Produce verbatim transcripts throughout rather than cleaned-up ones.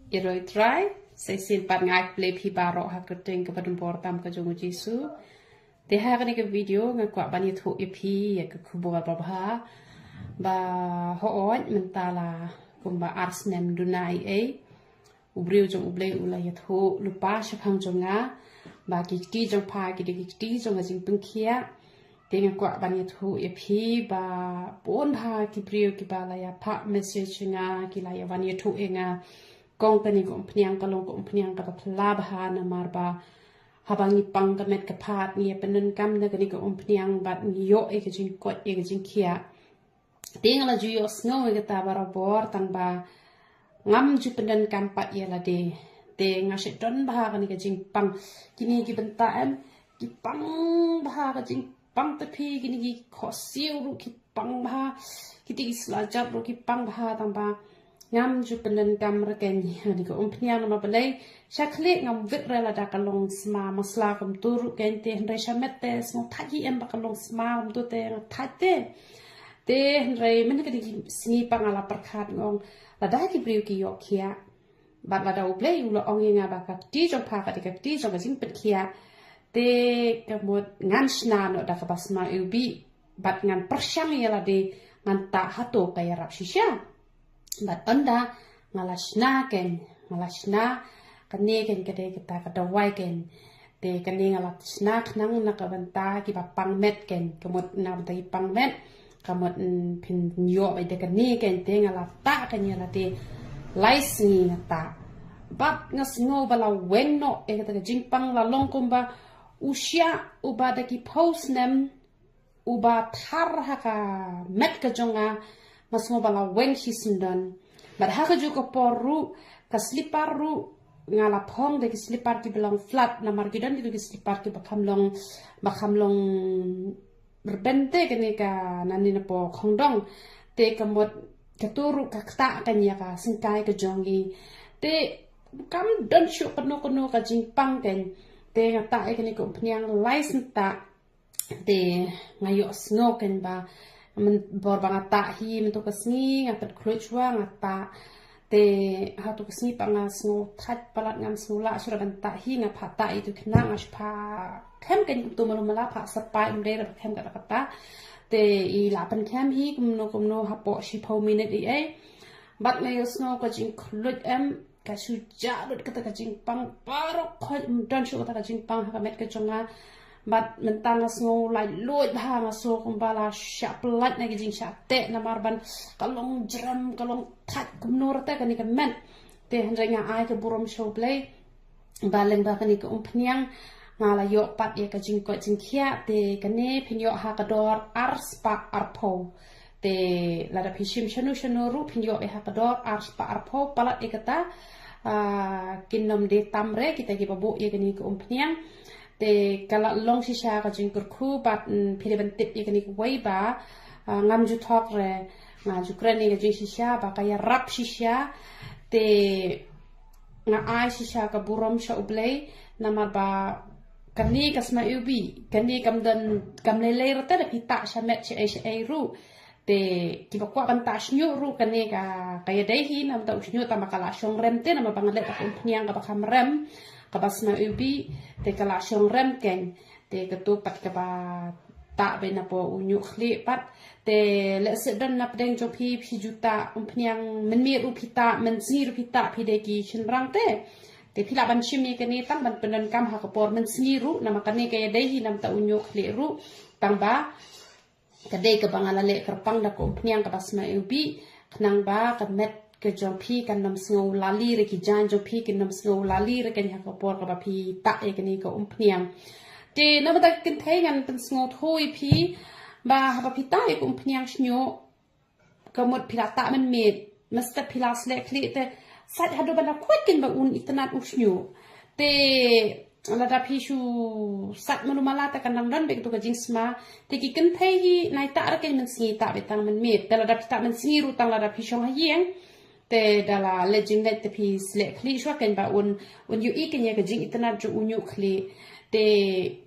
Ïaroh Trai, sa shisien pat nga ai khublei phi baroh ha ka kyrteng kaba donbor tam ka jong u Jisu. Te ha kane ka video nga kwah ban ïathuh ïa phi ïa ka khubor babha ba hooid mynta la kumba ar snem duna ei ei u briew jong U Blei u la ïathuh lypa shaphang jong nga ba ki kti jong pha ki dei ki kti jong ka jingpynkhiah. Te nga kwah ban ïathuh ïa phi ba bun bha ki briew kiba la ïa phah message ïa nga, ki la ïa wan ïathuh ïa nga. Kong kane ka umphniang ka long ka umphniang kaba phylla bha namar ba haba ngi pang ka met ka phad ngi ïa pyndonkam da kane ka umphniang bad ngi ïoh ïa ka jingkoit ïa ka jingkhiah. Te nga la ju ïohsngew ïa kata barabor tang ba ngam ju pyndonkam pat ïa lade. Te nga shu don bha kane ka jingpang. Kine ki bynta em, ki pang bha ka jingpang te phi, kine ki khohsiew ruh ki pang bha, kiti ki slajat ruh ki pang bha tang ba ngam ju pyndonkam rkeiñ ïa kane ka umphniang namar balei sha khlieh ngam wit re lada ka long sma masla kumtu ruh keiñ te hynrei sha met te sngew thait hi em ba ka long sma kumtu te nga thait te. Te hynrei mynta ka dei ki sngi pat nga la pyrkhat nga ong lada ki briew ki ïoh khiah bad lada U Blei u la ong ïa nga ba ka kti jong pha ka dei ka kti jong ka jingpynkhiah. Te ka mut ngan shna noh da kaba sma iwbih bad ngan pyrshang ïa lade ngan tah hato ka ïarap shisha. Bad ynda nga la shna keiñ, nga la shna kane keiñ ka dei kata ka dawai keiñ. Te kane nga la shna khnang na ka bynta kiba pang met keiñ, ka mut na ka bynta ki pang met, ka mut phin ïoh beit da kane keiñ te nga la tah keiñ ïa lade lai sngi nga tah. Bad nga sngew ba la weng noh ïa kata ka jingpang la long kumba u shiah uba da ki phew snem uba thar ha ka met ka jong nga, nga sngew ba la weng shisyndon. Bad ha kajuh ka por ruh ka slipar ruh nga la phong da ki slipar kiba long flat namar ki don kito ki slipar kiba kham long, ba kham long rben te kane ka nangne napoh khongdong. Te ka mut kato ruh ka ktah keiñ ïa ka syngkai ka jong ngi. Te kam don shuh kano kano ka jingpang keiñ. Te nga tah ïa kane ka umphniang lai snem tah. Te nga ïohsngew keiñ ba mynbor ba nga tah hi mynta ka sngi nga pynkhluit shuwa nga tah. Te hato ka sngi pat nga sngew thait palat ngam sngew lah shuh ban tah hi nga phah tah ïa itu khynnah nga shu phah khem keiñ kumto malu mala phah syrpai um dei re phah khem kata kata. Te i la pynkhem hi kumno kumno hapoh shiphew minit ei ei. Bad nga ïohsngew ka jingkhluit em ka shu jah lut kata ka jingpang baroh khoit ym don shuh kata ka jingpang ha ka met ka jong nga. Bad mynta nga sngew laitluid bha nga sngew kumba la shah pyllait na ki jingshah teh namar ban ka long jrem ka long thait kumno rta kane ka met. Te hynrei nga ai ka burom sha U Blei ba lyngba kane ka umphniang nga la ïoh pat ïa ka jingkoit jingkhiah te kane phin ïoh ha ka dor ar spah arphew. Te lada phi shim shano shano ruh phin ïoh ïa ha ka dor ar spah arphew palat ïa kata. Ah, kin nym dei tam re kita kiba buh ïa kane ka umphniang. Te ka la long shisha ka jingkyrkhu bad, mm, phi dei ban tip ïa kane kawei ba, ah, ngam ju thok re nga ju kren ïa ka jingshisha ba ka ïarap shisha. Te nga ai shisha ka burom sha U Blei namar ba kane ka sma iwbih kane kam don kam lei lei rta da phi tah sha met sha ei sha ei ruh. Te kiba kwah ban tah shñiuh ruh kane ka ka ïadei hi namar ta u shñiuh tang ba ka la shong rem te namar ba nga leh ka umphniang kaba kham rem kaba sma iwbih te ka la shong rem keiñ. Te kato pat kaba tah beit napoh u ñiuh khlieh pat. Te lehse don na pdeng jong phi phi ju tah umphniang mynmiet ruh phi tah mynsngi ruh phi tah phi dei ki shynrang te. Te phi lah ban shim ïa kane tang ban pyndonkam ha ka por mynsngi ruh namar kane ka ïadei hi namar ta u ñiuh khlieh ruh tang ba ka dei kaba nga la leh kyrpang da ka umphniang kaba sma iwbih khnang ba ka met ka jong phi kan nym sngew lali re ki jaiñ jong phi kin nym sngew lali re keiñ ha ka por kaba phi tah ïa kane ka umphniang. Te namar ta ka kynthei ngan pynsngewthuh ïa phi ba haba phi tah ïa ka umphniang shñiuh ka mut phi la tah mynmiet mynstep phi la sleh khlieh te sait haduh ban da khuid keiñ ba un itynnad u shñiuh. Te lada phi shu sait malu mala te kan dang don beit kato ka jingsma. Te ki kynthei hi nai tah re keiñ mynsngi tah beit tang mynmiet te lada phi tah mynsngi ruh tang lada phi shong ha ïing. Te da la leit jingleit te phi sleh khlieh shuwa keiñ ba un un ïohi keiñ ïa ka jingitynnad jong u ñiuh khlieh. Te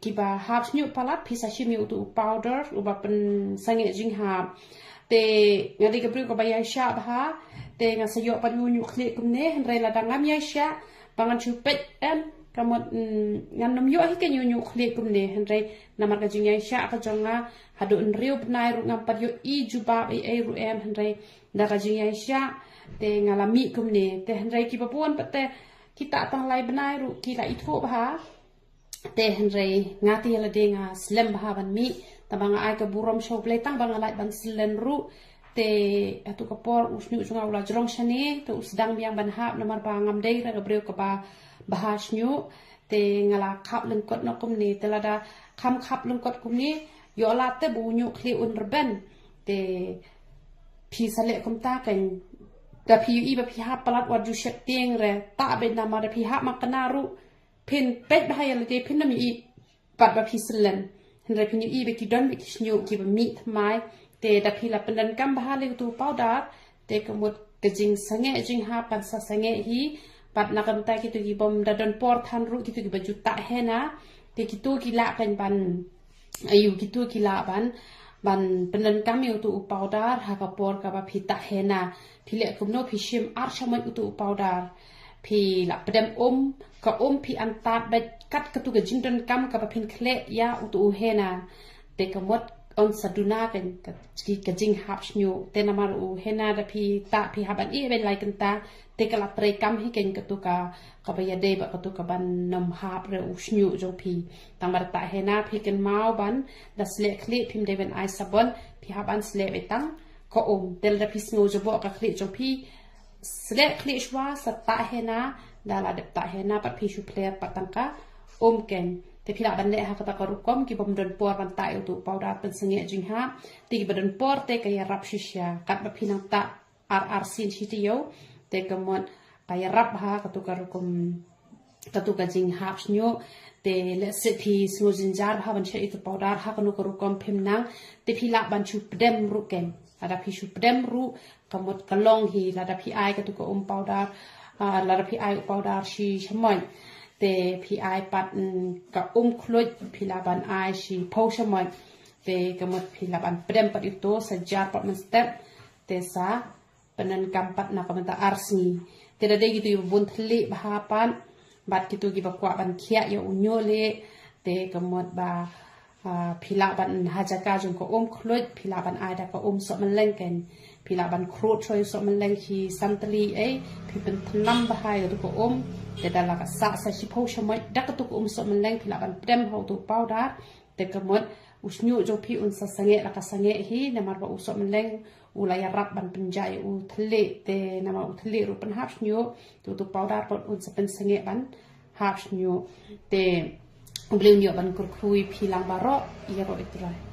kiba hap shñiuh palat phi sa shim ïa uto u powder uba pynsangeh jinghap. Te nga dei ka briew kaba ïaishah bha, te nga sa ïoh pat ïa u ñiuh khlieh kumne, hynrei lada ngam ïaishah ba ngan shu peit em, ka mut, mm, ngan nym ïoh hi ka ñiuh ñiuh khlieh kumne, hynrei namar ka jingïaishah ka jong nga, haduh hynriew bnai ruh ngam pat ïohi jubab ei ei ruh em, hynrei da ka jingïaishah te nga la mih kumne. Te hynrei kiba bun pat te kita tang lai bnai ruh ki la ithuh bha. Te hynrei nga te ïa lade nga slem bha ban mih, tang ba nga ai ka burom sha U Blei tang ba nga lah ban slem ruh. Te hato ka por u shñiuh jong nga u la jrong shane, te u sdang biang ban hap namar ba ngam dei ruh ka briew kaba bha shñiuh. Te nga la khap lyngkot noh kumne, te lada kham khap lyngkot kumne, ïoh lad te ba u ñiuh khlieh un rben. Te phi sa leh kumta kan, da phi ïohi ba phi hap palat wat ju shet tieng re, ta beit namar da phi hap ma kane ruh phin peit bha ïa lade phin nym ïohi pat ba phi slem. Hynrei phin ïohi ba ki don ba ki shñiuh kiba mih thymmai. Te da phi la pyndonkam bha lei utu u powder, te ka mut ka jingsangeh jinghap kan sa sangeh hi. Pat na ka bynta kito ki bym da don por than ruh, kito kiba ju tah henna, te kito ki lah kan ban, aïu, kito ki lah ban, ban pyndonkam ïa utu u powder ha ka por kaba phi tah henna. Phi leh kumno? Phi shim ar shamoit utu u powder. Phi la pdem um, ka um phi antad beit kat katu ka jingdonkam kaba phin khleh ïa utu u henna. Te ka mut un sa duna ka, ka, ka jinghap shñiuh. Te namar u henna da phi tah phi hap ban ïeh beit lai kynta, te ka la trei kam hi kan katu ka, kaba ïadei bad katu kaban nym hap re u shñiuh jong phi. Tang ba da tah henna phi kynmaw ban, da sleh khlieh phim dei ban ai sabon, phi hap ban sleh beit tang ka um. Te lada phi sngew jaboh ka khlieh jong phi, sleh khlieh shuwa sa tah henna, da la dep tah henna pat phi shu pler pat tang ka um kan. Te phi lah ban leh ha kata ka rukom, ki bym don por ban tah ïa utu u powder pynsangeh jinghap. Te kiba don por te ka ïarap shisha, katba phi nang tah ar ar sien shi taïew, te ka mut ka ïarap ha katu ka rukom, katu ka jinghap shñiuh. Te lehse phi sngew jynjar bha ban shah ïa utu u powder ha kano ka rukom phim nang, te phi lah ban shu pdem ruh kan. Lada phi shu pdem ruh ka mut ka long hi. Lada phi ai katu ka um powder, ah, lada phi ai u powder shi shamoit, te phi ai pat, mm, ka um khluit, phi lah ban ai shiphew shamoit. Te ka mut phi lah ban pdem pat ïa utu, sa jar pat mynstep, te sa pyndonkam pat na ka bynta ar sngi. Te da dei kito kiba bun thylliej bha pat, bad kito kiba kwah ban khiah ïa u ñiuh leh, te ka mut ba, ah, phi lah ban, ha jaka jong ka um khluit, phi lah ban ai da ka um sohmylleng kan. Phi lah ban khrud shuwa ïa u sohmylleng shi san tylli ei, phi pynthnam bha ïa katu ka um. Te da la ka sah sa shiphew shamoit da katu ka um sohmylleng, phi lah ban pdem ha utu u powder. Te ka mut u shñiuh jong phi un sa sangeh la ka sangeh hi, namar ba u sohmylleng u la ïarap ban pynjah ïa u thylliej. Te namar u thylliej ruh pynhap shñiuh, te utu u powder pat un sa pynsangeh ban hap shñiuh. Te U Blei un ïoh ban kyrkhu ïa phi lang baroh, ïaroh ïa U Trai.